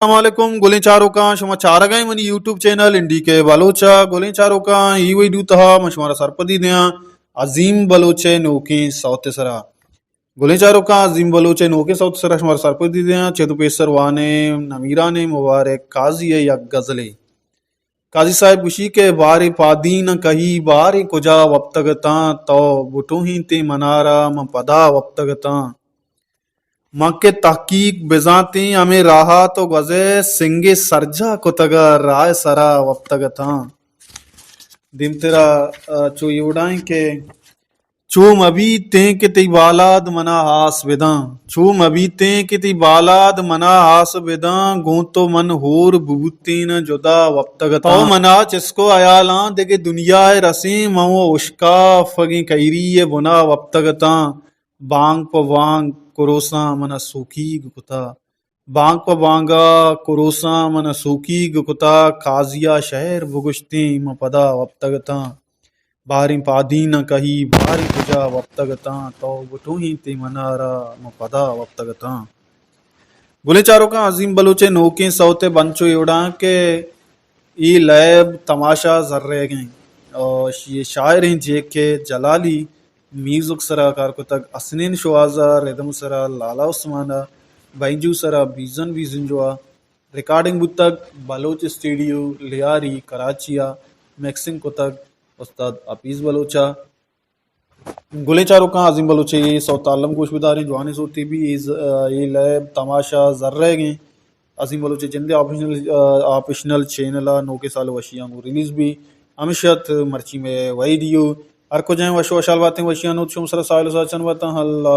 السلام علیکم گلیں چاروکاں، شما چارگ ءَ منی یوٹیوب چینل این ڈی کے بلوچ ءَ۔ گلیں چاروکاں، اے ویڈیو تہا من شمارا سرپدی دیاں عظیم بلوچ ءِ نوکیں سوت ءِ سرا۔ گلیں چاروکاں، عظیم بلوچ ءِ نوکیں سوت ءِ سرا شمارا سرپدی دیاں چد ءُ پیسر وانیں نمیرانیں مبارک قاضی ءِ یک غزلے۔ قاضی صاحب گوشی کہ باریں پادی نہ کہی، باریں کجا وپتگ اتاں، تو بٹوہینتیں منارا من پدا وپتگ اتاں۔ من کہ تحقیق بزانتیں ہمے راہا تو گوزے، سنگے سرجا کتگ ءَ راہ ءِ سرا وپتگ اتاں۔ دیمترا، آ، چو اے وڑائیں کہ چو مہ بیتیں کہ تئی بالاد منا آس بداں، چو مہ بیتیں کہ تئی بالاد منا آس بداں، گوں تو من ہور بوتیں نہ جدا وپتگ اتاں۔ تو منا چسکو ہیالاں دگہ دنیا ءَ رسیں، من و اشکافگیں کہیری ءِ بنا وپتگ اتاں۔ بانگ پہ بانگ کروساں منا سوکیگ کتا، بانگ پہ بانگا کروساں من سوکیگ کتا، قاضیا شعر بگوشتیں من پدا وپتگ اتاں۔ باریں پادیناں کہی، باریں کجا وپتگ اتاں، تو بٹوہینتیں منارا من پدا وپتگ اتاں۔ گلیں چاروکاں، عظیم بلوچ ءِ نوکیں سوت ءِ بنچ و ایوڑاں کہ اے لیب تماشا زرریگیں، اور شی-، شاعر ہیں جے کے جلالی، میوزک سرا کار کتگ، حسنین شوہاز ءَ، ردم سرا لالا عثمان ءَ، بینجو سرا بیزن بیزنجو ءَ، ریکارڈنگ بوتگ بلوچ اسٹوڈیو لیاری کراچی ءَ، مکسنگ کتگ استاد حفیظ بلوچ ءَ۔ گلیں چاروکاں، عظیم بلوچ ءِ اے سوت ءَ الم گوش بداریں، جوانیں سوتے بی، اے ز-، اے لیب تماشا زرریگیں۔ عظیم بلوچ ءِ جند ءِ آپشنل، آ، آپشنل چینل ءَ نوکیں سال ءِ وشیاں گوں ریلیز بی۔ ہمیش ات مرچی مئے ویڈیو۔ ہر کجائیں وش وشحال باتیں، وشیاں نوت شوم سرا ساہیل ءُ ساچن باتاں۔ اللہ